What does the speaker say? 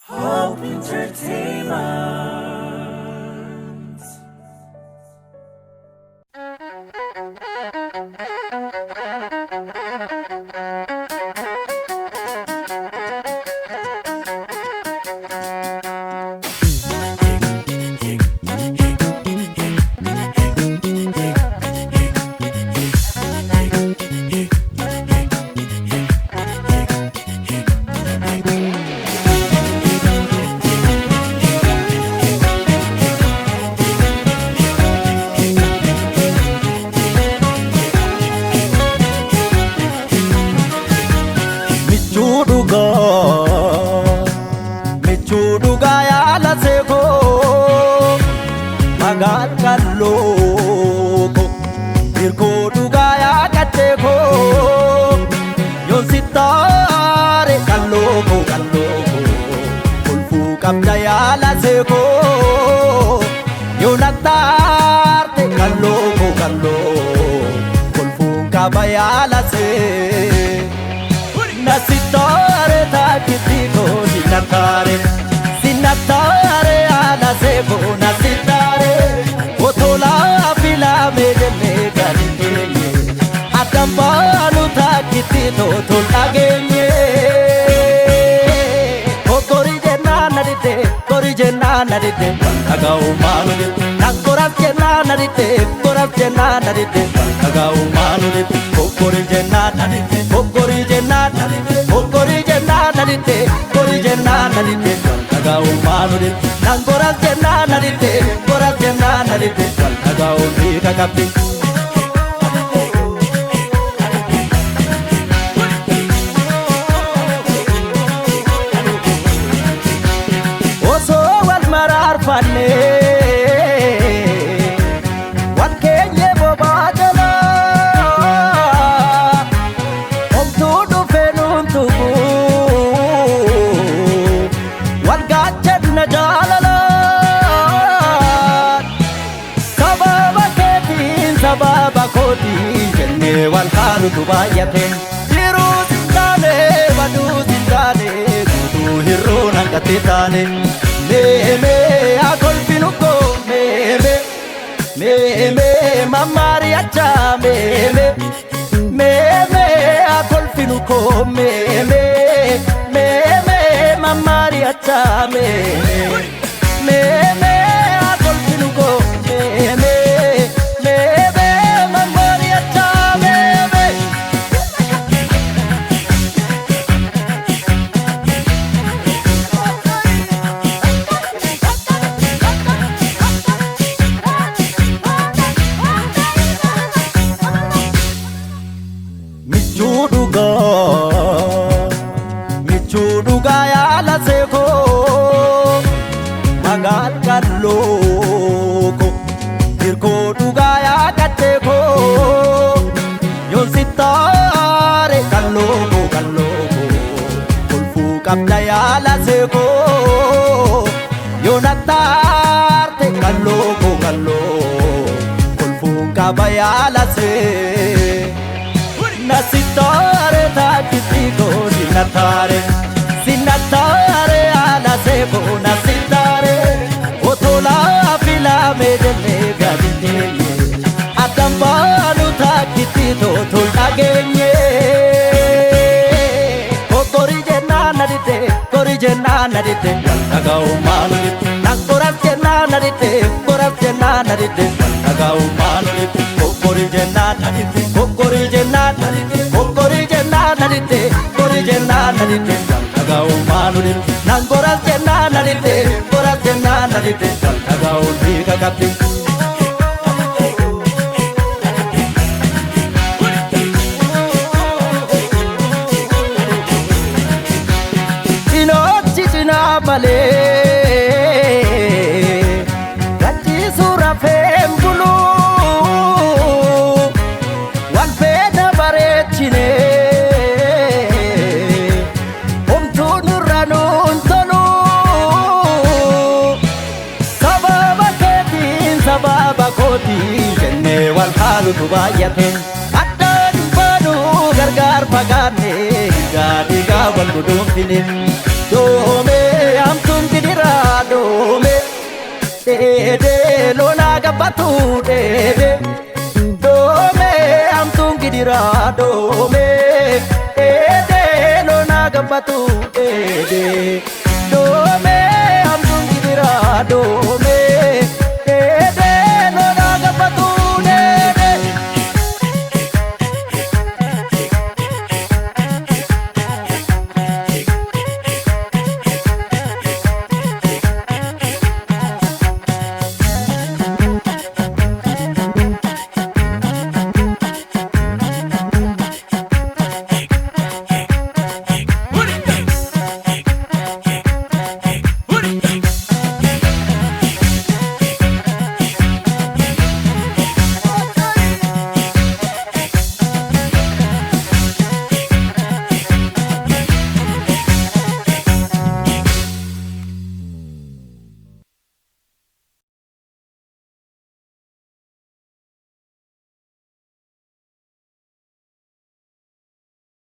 Hope Entertainment. Michuu dhugaa, michuu dhugaa yaala seekoo, magaan qalloo koo, hirkoo dhugaa yaa qaccee koo, yoon sittaare qalloo koo qalloo koo, kolfuu qabda yaala seekoo, yoo nattaarte qalloo koo qalloo, kolfuun qaba yaala see. Nasitare takitiko sinatare sinatare alasebo nasitare otola filame jenne garinye adambanu takitito tolagenye Okori jenna nadite kori jenna nadite tagau manu de Nankoras jenna nadite koras jenna nadite tagau manu de Okori jenna nadite okori jenna nadite okori jenna nadite kori jenna nadite tagau manu de Nankoras jenna nadite koras jenna nadite tagau ni kakapti. Osoo wal maraarfanne wal keenye bobaa jalaa homtuu dhufee nuun tuqu wal gaachanna jaalalaa sababa keetiin sababa kootiin jennee wal haalutu baay'ate jiruus hin taane baduus hin taane guutuu hir'uun hanqattee taane meemee haa kolfinu koo meemee meemee mammaari'achaa meemee meemee haa kolfinu koo meemee meemee mammaari'achaa meemee meemee haa kolfinu koo meemee meemee mammaari'achaa meemee. Michuu dhugaa, michuu dhugaa yaala seekoo, magaan qalloo koo, hirkoo dhugaa yaa qaccee koo, yoon sittaare qalloo koo qalloo koo, kolfuu qabda yaala seekoo, yoo nattaarte qalloo koo qalloo, kolfuun qaba yaala see. Nasitare takitiko sinatare sinatare alasebo nasitare otola filame jenne gadinye adambanu takitito tolagenye Okori jenna nadite kori jenna nadite tagau manu nankoras jenna nadite koras jenna nadite tagau manu Okori jenna nadite okori jenna nadite okori jenna nadite kori jenna nadite tagau manu nankoras jenna nadite koras jenna nadite tagau ni kakapti. Cinoochi cinaa malee gachiisuu rafeen buluu wal feena bareechine homtuu nurra nuun toluu sababa keetiin sababa kootiin jennee wal haalutu baay'ate addaan hin baanu gargaar fagaanne dhiigaa dhiigaa wal guduunfine. Doomee. gabbatu dheede doomee hamtuun gidiraa doomee dheedee loonaa gabbatu dheede doomee hamtuun gidiraa doomee.